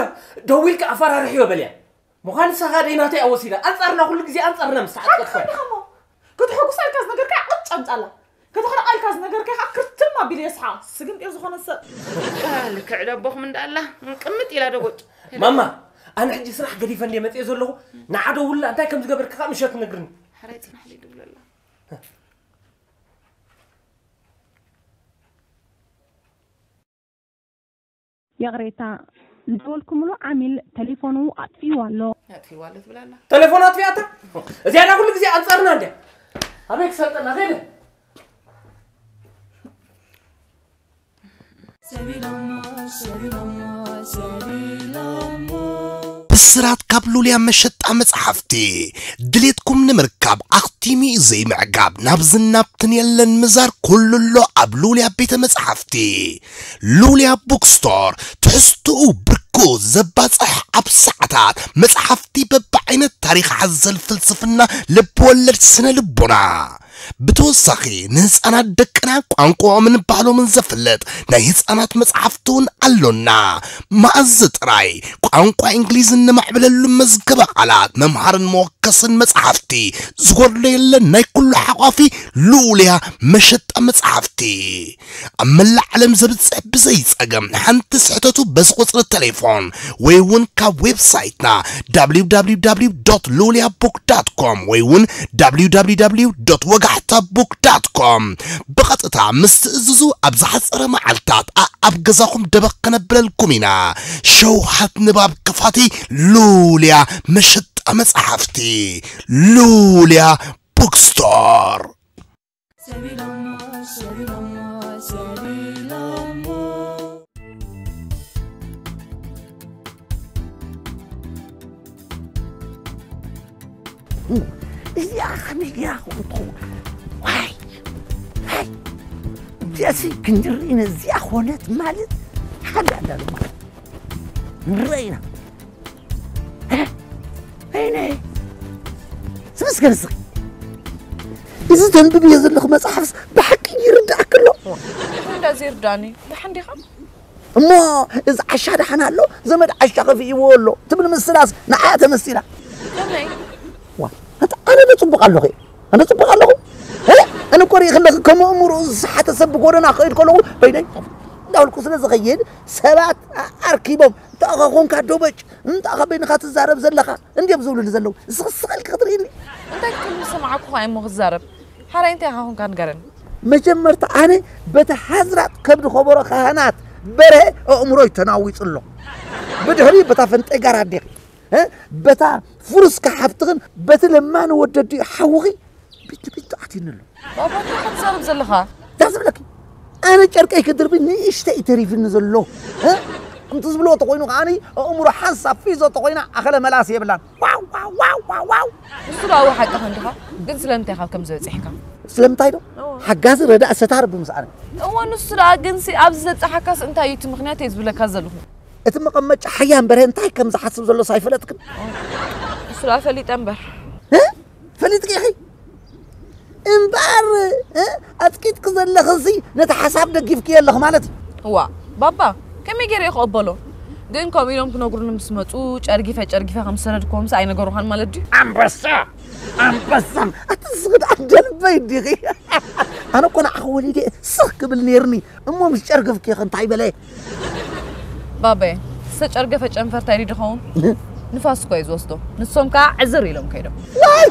ደው ኢልክ ኣፈራርሕዮ በልያ ምዃን ንስኻ ደይ ናተይ ኣወሲዳ ኣንጻርና ኩሉ ግዜ ኣንጻርና ምስ ተዓጥቀጥኳ ክትሕጉሳ ኢልካ ዝነገርካ ቁጭ ኣምጻላ ከተኽርዓልካ ዝነገርከ ከዓ ክርትም ኣቢለ የስሓ። ስግንጢ ዝኾነ ሰብ። ልክዕ ደቦኹም እንዳኣላ ቅምጥ ኢላ ደቦጭ። ማማ፣ ኣነ ሕጂ ስራሕ ገዲፈ እንደ መፅየ ዘለኹ፣ ንዓዶ ውላ እንታይ ከም ዝገበርካ ከዓ ምሸት ትነግርኒ። ሕራይ ፅናሕ ኢለ ይድውለላ። ይቕሬታ፣ ዝደወልኩምሉ ዓሚል ተሌፎኑ ኣጥፊእዋ ኣሎ። ኣጥፊእዋ ኣሎ ትብል ኣላ። ተሌፎኑ ኣጥፊኣታ? እዚኣ ዳ ኩሉ ግዜ ኣንጻርና እንድያ። ኣበይ ክሰልጠና ከይደ? ብስራት ካብ ሉልያ መሸጣ መጽሓፍቲ ድሌትኩም ንምርካብ ኣኽቲሙ እዩ ዘይምዕጋብ ናብዝን ናብትን የለን ምዛር ኩሉ ኣሎ ኣብ ሉልያ ቤተ መጽሓፍቲ ሉልያ ቡክስቶር ትሕዝትኡ ብርኩ ዘባጽሕ ኣብ ሰዓታት መጽሓፍቲ በብዓይነት ታሪኽ ሓዘል ፍልስፍና ልብወለድ ስነ ልቦና ብተወሳኺ ንህፃናት ደቅና ቋንቋኦምን ባህሎምን ዘፍልጥ ናይ ህፃናት መፅሓፍቲ እውን ኣሎና። መኣዝ ጥራይ ቋንቋ እንግሊዝ እነማዕብለሉ መዝገበ ቃላት መምሃርን መወከስን መፅሓፍቲ ዝጎድሎ የለን። ናይ ኩሉ ሓቋፊ ልኡልያ መሸጣ መፅሓፍቲ ኣብ መላእ ዓለም ዘብፅሕ ብዘይ ፀገም ሓንቲ ስሕተቱ በዚ ቁፅሪ ተሌፎን ወይ እውን ካብ ዌብሳይትና www ሉልያ book com ወይ እውን www ወጋሕታ book com ብቐጥታ ምስ ትእዝዙ ኣብ ዝሓፀረ መዓልታት ኣኣብ ገዛኹም ደበኽ ከነብለልኩም ኢና። ሸውሃት ንባብ ክፋቲ ሉልያ መሸጣ መፅሓፍቲ ሉልያ bookstore እዚኣ ከመይ ገይራ ከምኡ ትኸውን? ዋይ! ዋይ! እዚኣሲ ክንድርኢ ነዚኣ ኾነት ማለት ሓደ ኣዳሉ ማለት ንረኢና። ወይነ ስመስገን ስኺ እዚ ተንብብዮ ዘለኹ መፅሓፍስ ብሓቂ ይርዳእክ ኣሎ። እንዳ ዘይርዳእኒ ደሓን ዲኻ? እሞ እዚ ዓሻ ደሓን ኣሎ ዘመድ ዓሻ ከፊእዎ ኣሎ ትብል ምስላስ ንዓኣ ተመሲላ። ከመይ? ዋ ኣንታ ኣነ ዶ ፅቡቕ ኣለኹ? ኣነ ፅቡቕ ኣለኹ? እ? ኣነ እኮ ሪኢኺ ኣለኺ ከም ኣእምሮኡ ዝሰሓተ ሰብ ብጎደና ክኸይድ ከለኹ በይነይ እንዳበልኩ ስለ ዝኸይድ ሰባት ኣርኪቦም እንታኻ ኾንካ ዶበጭ እንታኻ በይንኻ ትዛረብ ዘለኻ እንድዮም ዝብሉኒ ዘለዉ። እስኺ ስቕ ኢልኪ ክትርእይኒ? እንታይ ክትብል ዝሰማዕኩኻ እየ እሞ ክዛረብ። ሓራይ እንታይ ኢኻ ኮንካ ንገረኒ። መጀመርታ ኣነ በቲ ሓዝራጥ ከብዲ ከበሮ ካህናት በርሀ ኣእምሮይ ተናዊጹ ኣሎ። ብድሕሪኡ በታ ፈንጠጋር ኣዴኺ፣ በታ ፍሩስካ ሓፍትኽን በቲ ለማኒ ወዲ ኣዲኡ ሓውኺ ቢንቶ ቢንቶ ኣትዩኒ ኣሎ። ባባ እንታይ ኢኻ ትዛረብ ዘለኻ? እንታይ ዝብለኪ? ኣነ ጨርቀይ ክድርቢ ንእሽተይ እዩ ተሪፍኒ ዘሎ። ከምቲ ዝብልዎ ተኾይኑ ከዓኒ ኣእምሮ ሓንሳብ ፊዞ ተኾይና ኣኸለ መላስ የብላን። ዋው ዋው ዋው ዋው ዋው። ንሱ ደኣ ሓቅኻ እንዲኻ፣ ግን ስለምንታይ ካብ ከምዚ በጺሕካ? ስለምንታይ ዶ? ሓጋዚ ረዳእ ሰታር ብምስኣነ። እወ ንሱ ደኣ ግንሲ ኣብዚ ዘብጽሓካስ እንታይ እዩ እቲ ምኽንያት እየ ዝብለካ ዘለኹ። እቲ መቐመጫ ሓያ እምበረ እንታይ ከም ዝሓስብ ዘሎስ ኣይፈለጥክን። ንሱ ደኣ ፈሊጠ እምበር። ፈሊጥኪ ኢኺ እምበኣር ኣጽቂጥኪ ዘለኽሲ ነቲ ሓሳብ ደጊፍክዮ ኣለኺ ማለት እዩ። እዋ ባባ ከመይ ገይረ እየ ክቕበሎ? ግን ከምኡ ኢሎም ክነግሩኒ ምስ መጹ ጨርጊፈ ጨርጊፈ ከም ዝሰደድክዎምሲ ኣይነገሩኻን ማለት ድዩ? ኣንበሳ ኣንበሳ ኣቲ ዝኽድ ኣደልበይ ዲኺ ኣነ እኮ ንዓኺ ወሊደ ስኽ ክብል ነይርኒ እሞ ምስ ጨርግፍኪ ኸ እንታይ በለ? ባበየ ዝተጨርገፈ ጨንፈር ታይ ድዩ ድኸውን? ንፋስ እኮ እዩ ዝወስዶ። ንሶም ከዓ ዕዝር ኢሎም ከይዶም። ዋይ!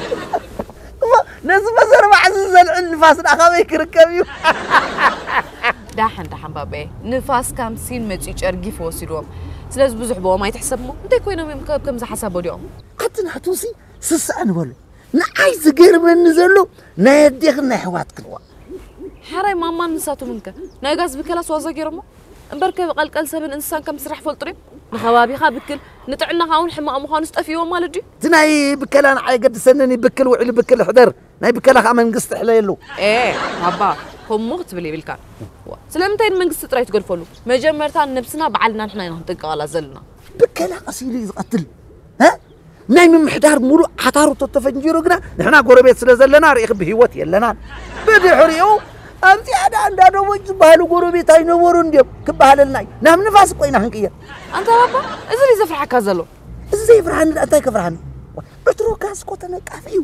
እሞ ነዚ በዘርባዕ እዚ ዘልዕል ንፋስ ደኣ ካበይ ክርከብ እዩ? ዳሓን ዳሓን ባበየ ንፋስ ካምሲን መፂኡ ጨርጊፍ ወሲድዎም። ስለዚ ብዙሕ ብኦም ኣይትሕሰብ እሞ እንታይ ኮይኖም እዮም ከብ ከምዚ ሓሳብ ወዲቖም? ኣቲ ናቱሲ ስስዐ ንበሎ። ንዓይ ዝገርመኒ ዘሎ ናይ ኣዴኽን ናይ ኣሕዋትክን እዋ። ሓራይ ማማን ንሳቶምን ከ ናይ ጋዝ ብከላስ ዋዛ ገይሮሞ? እምበርከ ብቐልቀል ሰብን እንስሳን ከም ዝስራሕ ይፈልጡ ድዮም? ንኸባቢኻ ብክል ንጥዕናኻ እውን ሕማቕ ምዃኑስ ጠፊእዎም ማለት ድዩ? እቲ ናይ ብከላ ንዓይ ኣይገድሰንን እዩ ብክል ውዒሉ ብክል ይሕደር ናይ ብከላ ከዓ መንግስቲ ይሕለየሉ። ኤ ባባ ከምኡ ክትብል የብልካን። ስለምንታይ ንመንግስቲ ጥራይ ትገድፈሉ? መጀመርታ ንነብስና ባዕልና ንሕና ኢና ክንጥንቀቐላ ዘለና። ብከላ ቀስ ኢሉ እዩ ዝቐትል። ናይ ምምሕዳር ሙሉእ ዓታሩ ተተፈንጂሩ ግና ንሕና ጎረቤት ስለ ዘለና ርኢኺ ብህይወት የለናን። ብድሕሪኡ ኣብዚኣ ደኣ እንዳ ደቦጭ ዝበሃሉ ጎረቤት ኣይነበሩን ድዮም ክበሃለልና እዩ። ናብ ንፋስ እኮ ኢና ክንቅየር። ኣንታ ባባ እዚ ድዩ ዘፍርሓካ ዘሎ? እዚ ዘየፍርሓኒ ደኣ እንታይ ከፍርሓኒ? ዕትሮ ጋዝ እኮ ተነቃፊ እዩ።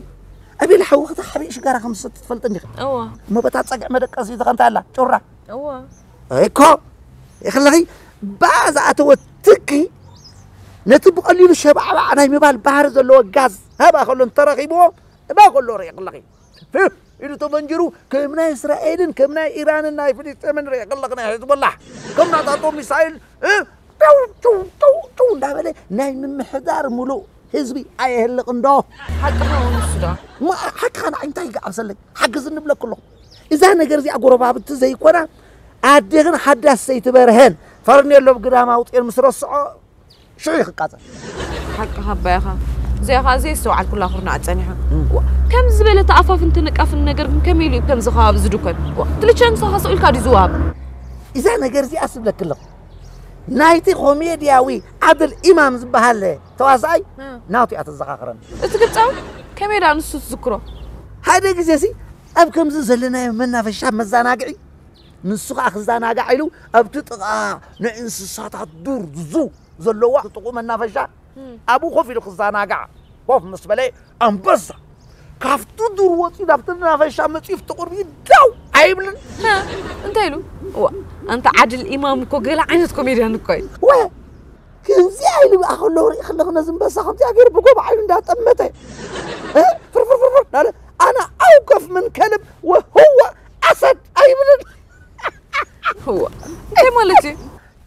ኣቤል ሓውኽታ ሓቢእ ሽጋራ ከም ዝሰቲ ትፈልጥ እንዲኻ? እዋ። እሞ በታ ጸግዒ መደቀሲ ዝኸንታ ኣላ፣ ጩራ። እዋ። እኮ፣ ይኽለኺ፣ ብኣ ዝኣተወ ትኪ፣ ነቲ ብቐሊሉ ሸባዕባዕ ናይ ምባል ባህሪ ዘለዎ ጋዝ፣ ሃባ ከሎ እንተረኺብዎ፣ እባ ከሎ ርኢ ይኽለኺ። ፍህ ኢሉ ተመንጅሩ፣ ከም ናይ እስራኤልን፣ ከም ናይ ኢራንን፣ ናይ ፍልስጤምን ርኢ ይኽለኺ፣ ናይ ሄዝቦላህ፣ ከም ናታቶም ሚሳይል፣ እ፣ ጨው፣ ጨው፣ ጨው፣ ጨው እንዳበለ ናይ ምምሕዳር ሙሉእ ህዝቢ ኣየህልቕ እንዶ። ሓቅኻ እውን ንሱ ዶ? እሞ ሓቅኻ ንዓይ እንታይ ይገዓብሰለይ? ሓግዝ ንብለኩ ኣለኹ። እዛ ነገር እዚኣ ጎረባብቲ ዘይኮና፣ ኣዴኽን ሓዳስ ሰይቲ በርሀን ፈርኔሎ ብግዳም ኣውፅኤን ምስ ረስዖ፣ ሽዑ እዩ ክቃፀል። ሓቅኻ ኣባይኻ። እዚኣ ኸዓ ዘየስተውዓልኩላ ኩርናዕ ጸኒሓ። እም። ዋ፣ ከምዚ ዝበለ ተኣፋፍን ተነቃፍን ነገር ግን ከመይ ኢሉ እዩ ከምዚ ከባቢ ዝድኮን? ዋ፣ ትልቸን ንስኻ ስቕ ኢልካ ድዩ ዝወሃብ? እዛ ነገር እዚኣ ስብለክልኽ። ናይቲ ኮሜድያዊ ዓድል ኢማም ዝበሃል ተዋሳኣይ እ። ናቱ እያ ተዘኻኽረኒ። እቲ ግብጻዊ ከመይ ደኣ ንሱ ትዝክሮ? ሓደ ግዜ ሲ ኣብ ከምዚ ዘለናዮ መናፈሻ መዘናግዒ ንሱ ኸኣ ክዘናጋዕ ኢሉ ኣብቲ ጥቓ ናይ እንስሳታት ዱር ዙ ዘለዋ ጥቑ መናፈሻ እም። ኣብኡ ኮፍ ኢሉ ክዘናጋዕ ኮፍ ምስ በለ ኣንበሳ ካብቲ ዱር ወፂኡ ናብቲ መናፈሻ መፂኡ ፍቲ ቁርቢ ደው ኣይብልን። ሀ፣ እንታይ ኢሉ? ዋ፣ ኣንታ ዓድል ኢማም እኮ ገለ ዓይነት ኮሜድያን እኮ እዩ። ወ ከምዚኣ ኢሉ ብኣ ከሎ ርኢ ከለኹ ነዚ ኣንበሳ ከምዚኣ ገይሩ ብጎቦ ዓይኑ እንዳጠመተ እ፣ ፍር ፍር ፍር ፍር እንዳለ ኣና ኣውከፍ ምን ከልብ ወህወ ኣሰድ ኣይብልን። እዋ፣ እንታይ ማለት እዩ?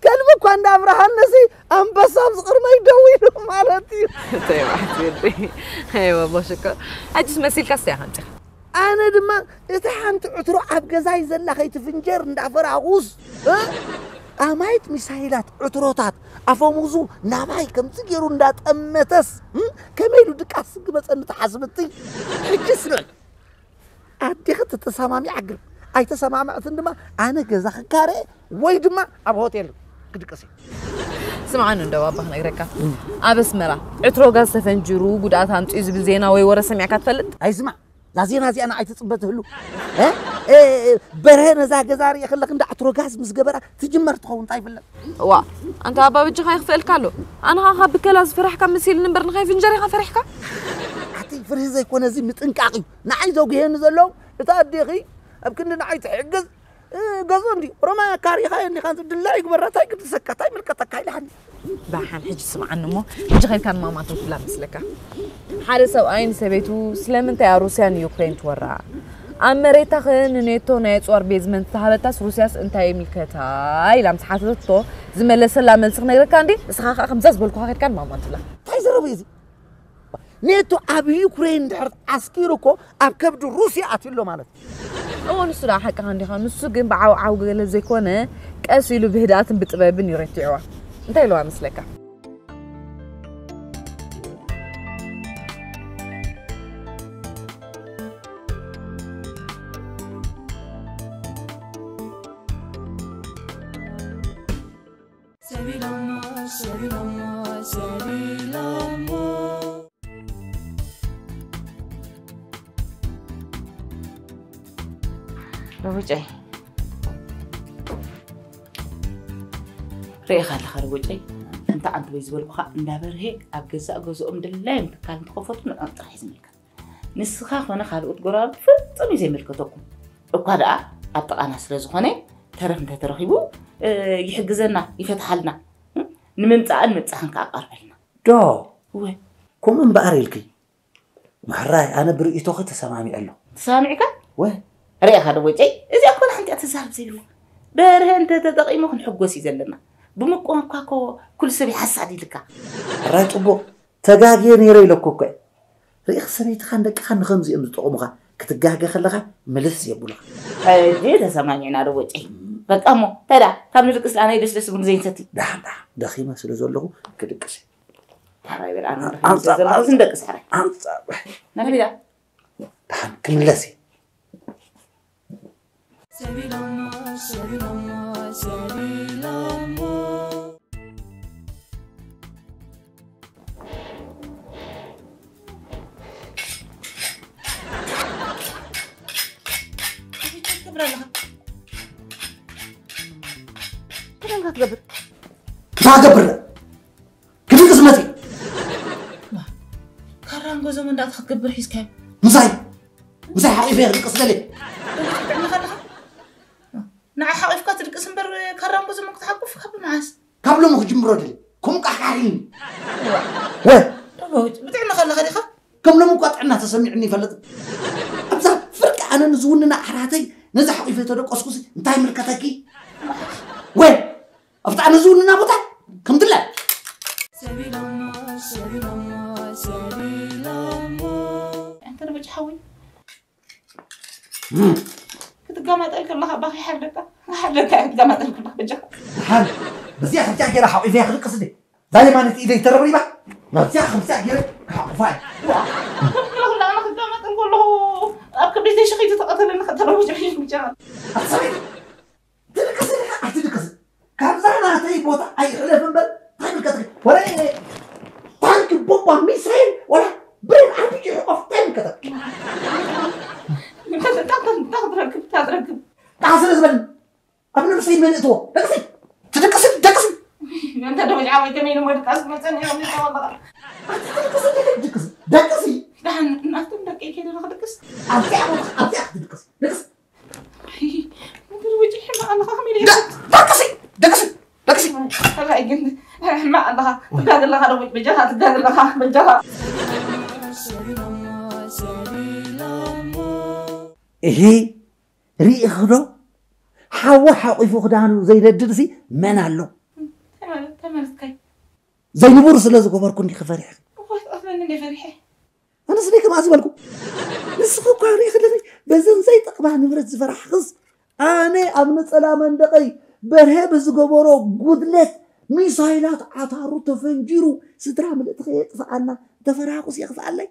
ከልቢ እኳ እንዳብርሃነሲ ኣንበሳ ኣብዚ ቅድመይ ደው ኢሉ ማለት እዩ። እንታይ ማለት እዩ? ኣይዋ፣ ኣቦ ሽኮር። ሕጅስ መሲልካ እስቲ ኢኻ ኣምጺኻ። ኣነ ድማ እታ ሓንቲ ዕትሮ ኣብ ገዛይ ዘላ ከይትፍንጀር እንዳፈራኹስ፣ እ? ኣማይት ሚሳይላት ዕትሮታት ኣፈሙዙ ናባይ ከምዚ ገይሩ እንዳጠመተስ፣ እ? ከመይ ኢሉ ድቃስ ክመጸኒ ትሓስብቲ? ሕጅስ ንዕል። ኣዴኺ ተተሰማሚዓ ግን ኣይተሰማምዐትን ድማ ኣነ ገዛ ክካረ ወይ ድማ ኣብ ሆቴል ክድቅስ እየ። ስምዓኒ እንዶ ባባ ክነግረካ። ኣብ ኣስመራ ዕትሮ ጋዝ ተፈንጂሩ ጉድኣት ኣምጺኡ ዝብል ዜና ወይ ወረ ሰሚዕካ ትፈልጥ? ኣይስማዕ። እዛ ዜና እዚኣ ንዓይ ትጽበ ትህሉ። እ? እ፣ እ፣ በርሀ ነዛ ገዛ ርእየ ከለኽ እንዳ ዕትሮ ጋዝ ምስ ገበራ ትጅመር ትኸውን እንታይ ይፍለጥ? ዋ፣ ኣንታ ኣባ በጃኻ ይኽፈለልካ ኣሎ። ኣነ ኸኣ ካብ ብከላ ዝፈራሕካ መሲልኒ እምበር ንኸይፍንጀር ኢኻ ፈሪሕካ? ኣቲ ፍርሂ ዘይኮነ እዚ ምጥንቃቕ እዩ። ንዓይ ዘጉህየኒ ዘሎ፣ እታ ኣዴኺ ኣብ ክንዲ ንዓይ ትሕግዝ፣ እ፣ ገዝኡ እንድዩ። ኦሮማይ ኣካሪኻዮ እንዲኻ፣ ድላዩ ይግበራ፣ እንታይ ግድሰካ፣ እንታይ ይምልከተካ ኢልሃኒ። ደሓን ሕጂ ስምዓኒ እሞ፣ ሕጂ ኸይድካ ንማማ ትብላ መስለካ። ሓደ ሰብኣይ ንሰበይቱ፣ ስለምንታይ እያ ሩስያ ንዩክሬን ትወራ? ኣብ መሬታ ኸ ንኔቶ ናይ ኣጽዋር ቤዝመንት ተሃበታስ ሩስያስ እንታይ ይምልከታ? ኢላ ምስ ሓተተቶ ዝመለሰላ መልሲ ክነግረካ እንዴ? ንስኻ ኸኣ ከምዛ ዝበልኩኻ ኸድካ ንማማ ትብላ። እንታይ ዘረባ እዩ እዚ? ኔቶ ኣብ ዩክሬን እንድሕር ዓስኪሩ እኮ ኣብ ከብዲ ሩስያ ኣትዩ ኣሎ ማለት እዩ። እዎ፣ ንሱ ደኣ ሓቅኻ እንዲኻ። ንሱ ግን ብዓውዓው ገለ ዘይኮነ ቀስ ኢሉ ብህድኣትን ብጥበብን እዩ ረቲዕዋ። እንታይ ኢልዋ መስለካ? ሰቢሎሞ፣ ሰቢሎሞ፣ ሰቢሎሞ። ርቡጨይ። ርኢኻ ኣለኻ ርቡጨይ። እንተ ዓዲ ወይ ዝበልኩኻ እንዳበርሄ ኣብ ገዛእ ገዝኦም ድላዮም ትካል እንትኸፈቱ ንዕኦም ጥራሕ እዩ ዝምልከት። ንስኻ ኾነ ካልኦት ጎረባብቲ ፍጹም እዩ ዘይምልከተኩም። እኳ ደኣ ኣብ ጥቓና ስለ ዝኾነ ተረፍ እንተተረኺቡ፣ እ፣ ይሕግዘና፣ ይፈትሓልና፣ እ፣ ንምምጻእን ምብጻሕን ከኣ ቀርበልና። ዶ? እወ። ከምኡ እምበኣር ኢልኪ። ምሕራይ፣ ኣነ ብርእይቶኺ ተሰማሚዐ ኣለኹ። ተሰማሚዕካ? እወ። ርኢኻ ዶ ቦጨይ? እዚኣ እኮ ንሓንቲ እያ ትዛረብ ዘይብላ። በርሀ እንተ ተጠቒሙ ክንሕጎስ እዩ ዘለና። ብምቁም እኳ እኮ ኩሉ ሰብ ይሓሳድ ኢልካ። ሕራይ ጽቡቕ። ተጋግየ ነይረ ኢለኩ እኮ እየ። ርኢኽ ሰበይትኻን ደቅኻን ንኸምዚኦም ዝጠቕሙኻ ክትጋገ ከለኻ ምልስ የብሉኻ። ሕጂ ተሰማሚዕና ዶ ቦጨይ? በቃ እሞ፣ እንታይ ደኣ፣ ካብ ንድቅስ ደኣ ናይ ደስደስ ቡን ዘይንሰቲ? ደሓን ደሓን፣ ደኺመ ስለ ዘለኹ ክድቅስ እየ። ሕራይ በል፣ ኣነ ደኺመ ስለ ዘለኹ ዝንደቅስ ሕራይ። ኣንጻር። ናበይ ደኣ? ደሓን ክምለስ እየ። ሰቢሎሞ፣ ሰቢሎሞ፣ ሰቢሎሞ። ትገብር ኣለኻ? እንታይ ኢኻ ትገብር? እንታይ ገብር? ክድቅስ መጺእ። ማ፣ ካራን ገዞም እንዳእትኻ ክትገብር ሒዝካዮ? ምሳይ? ምሳይ ሓቒፈ ክድቅስ ደልየ። ንዓ ሓቒፍካ ትድቅስ እምበር፣ ካብ ራምቦ ዘመን ክትሓቁፍ ካብ መዓስ? ካብ ሎሚ ክጅምሮ ደልየ። ከምኡ ቃሕቃሕ ኢልኒ። ወ- ብጥዕና ከለኻ ዲኻ? ከም ሎሚ እኳ ጥዕና ተሰሚዑኒ ይፈልጥ። ኣብዛ ፍርቂ ኣነ ንዝውንና ዓራተይ ነዚ ሓቒፈ ተደቀስኩሲ እንታይ ይምልከተኪ? ወ ኣብታ ኣነ ዝውንና ቦታ ከም ድለ። ሰቢሎሞ ሰቢሎሞ ሰቢሎሞ ኣንተ ደበጭ ሓወይ ክትጋማጠል ከለኻ ባኺ ሓርደካ ሓርደካ ክትጋማጠል ከለኻ በጃኻ ሓር በዚኣ ከምዚኣ ገይራ ሓቂፈያ ክድቅስ እንዴ? ዛይ ማለት ኢደይ ተረብሪባ ናብዚኣ ከምዚኣ ገይረ ክሓቁፋ እየ። ከለኹላ ኣነ ክጋማጠል ከለኹ ኣብ ከብደይ ተሸኺቱ ተቐተለኒ ከተረቡ ጀሒሽ ብጃኻ ኣሰበይ ትድቅስ ኢኻ ኣይትድቅስ ካብዛ ናተይ ቦታ ኣይሕለፍ እምበር እንታይ ምልከትክ? ወረ ታንክ ቦምባ ሚሳይል ወላ ብሬን ኣርፒጂ ሕቆፍ እንታይ ምልከተክ? እንታይ ክትረክብ እንታይ ክትረክብ ጣ ስለ ዝበል ኣብ ነብሰይ መልእትዎ ደቅሲ ትድቅስ ደቅሲ እንተ ደበጅ ዓወይ ከመይ ንሞ ድቃስ መፀን እዮም ይኸምልተወለኻ ትድቅስ ደቅሲ ደቅሲ ደሓን እናፍቶም ደቂ ከይደ ንኽድቅስ ኣብዚኣ ቦታ ኣብዚኣ ክትድቅስ ደቅሲ ምድር ውጭ ሕማ ኣለኻ ከመይ ደቅሲ ደቅሲ ደቅሲ ሕራይ ግን ሕማ ኣለኻ ትጋግለኻ ደበጅ በጃኻ ትጋግለኻ በጃኻ እሂ ርኢኽዶ ሓዊ ሓቂፉ ክዳኑ ዘይነድድሲ መን ኣሎ ተመልካይ ዘይንቡር ስለ ዝገበርኩ እንዲኺ ፈሪሕኺ እዋትኣፍለኒ እንደ ፈሪሐ ኣነስ ደይ ከምኣ ዝበልኩ ንስኺ እኳ ርኢ ክለኺ በዘን ዘይጠቕማ ንብረት ዝፈራሕኽስ ኣነ ኣብ ነፀላ መንደቐይ በርሀ ብዝገበሮ ጉድለት ሚሳይላት ዓታሩ ተፈንጂሩ ስድራ ምልእቲ ከየጥፍኣና እንተፈራሕኩስ የኽፍኣለይ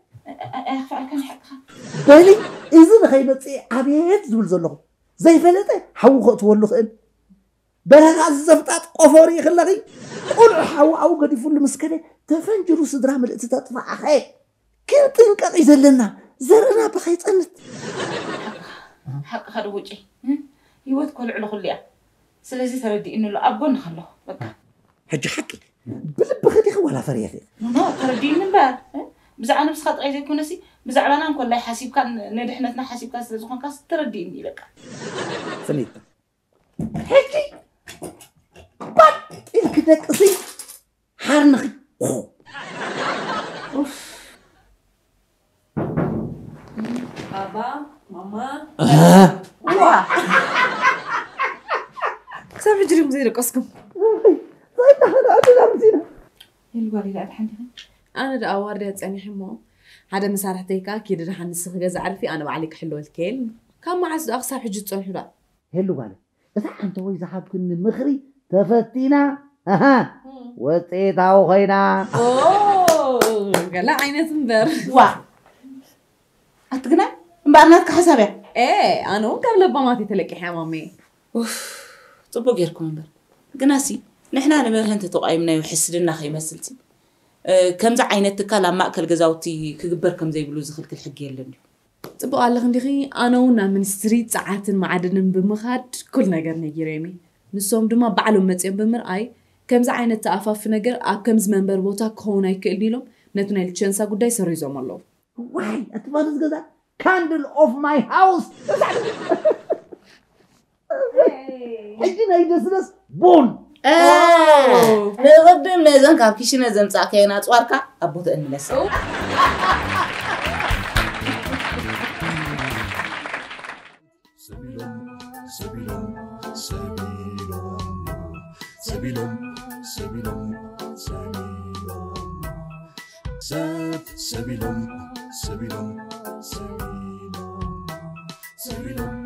ኣያኽፍኣልካ ንሓቅኻ በሊ እዚ ንኸይመፅእ ኣብየት ዝብል ዘለኹ ዘይፈለጠ ሓዊ ከእትወሉ ክእል በረኻ ዝዘፍጣጥ ቆፎ ርኢ ከለኺ ቁልዑ ሓዊ ኣብኡ ገዲፉሉ ምስ ከደ ተፈንጅሩ ስድራ ምልእቲ ተጥፍኣኸ ክንጥንቀቕ እዩ ዘለና ዘርእና ብኸይፀንት ሓቅኻ ዶ ውጪ ህይወት ኮልዕሉ ኩሉ እያ ስለዚ ተረዲእኒ ኣሎ ኣብ ጎንኻ ኣለኹ በቃ ሕጂ ሓቂ ብልብኺ ዲኺ ዋላ ፈሪሕኺ ኖ ተረዲእኒ እምበር ብዛዕባ ነብስኻ ጥራይ ዘይኮነሲ ብዛዕባና እንኮላይ ሓሲብካን ንድሕነትና ሓሲብካ ስለ ዝኾንካስ ተረዲእኒ እዩ በቃ ስኒታ ሕጂ ባጥ ኢልኪ ደቅሲ ሓርንኺ ባባ ማማ ዋ ክሳብ ሕጂ ዲኹም ዘይደቀስኩም ይልጓል ኢላ ሓንቲ ኣነ ደኣ ዋርድያ ጸኒሐ እሞ ሓደ መሳርሕተይ ከኣ ኪዲ ደሓን ንስኺ ገዛ ዕርፊ ኣነ ባዕለይ ክሕልወልኪ እየ ኢሉኒ ካብ መዓስ ደኣ ክሳብ ሕጂ ትጸንሑ ደኣ ሄሉ ጓለ እታ ሓንተወይ ዝሃብክኒ ምኽሪ ተፈቲና ኣሃ ወፅኢታዊ ኮይና ገለ ዓይነት እምበር ዋ ኣቲ ግና እምበኣር ናትካ ሓሳብ እያ ኤ ኣነ እውን ካብ ለባማት ተለቂሐ ማሜ ፅቡቅ ጌርኩም እምበር ግናሲ ንሕና ንመርሀ እንተተቋይምናዮ ሕስድና ከይመስልሲ ከምዚ ዓይነት ትካል ኣብ ማእከል ገዛውቲ ክግበር ከም ዘይብሉ ዝኽልክል ሕጊ የለን ድዩ ጽቡቕ ኣለኺ እንዲኺ ኣነ እውን ናብ ሚኒስትሪ ጸዓትን ማዕድንን ብምኻድ ኩል ነገር ነጊረዮም እየ ንሶም ድማ ባዕሎም መጺኦም ብምርኣይ ከምዚ ዓይነት ተኣፋፊ ነገር ኣብ ከምዚ መንበሪ ቦታ ክኸውን ኣይክእልን ኢሎም ነቲ ናይ ሉቸንሳ ጉዳይ ሰሪዞም ኣለዉ ዋይ እቲ ማለት ገዛ candle of my house ሕጂ ናይ ደስደስ ቡን ንቕድም ነዘን ካብ ኪሽነ ዘምፃእካየን ኣፅዋርካ ኣብ ቦተአን ምለስ ሰቢሎም ሰቢሎም ሰቢሎም ሰቢሎም ሰቢሎም ሰቢሎም ሰብ ሰቢሎም ሰቢሎም ሰቢሎም ሰቢሎም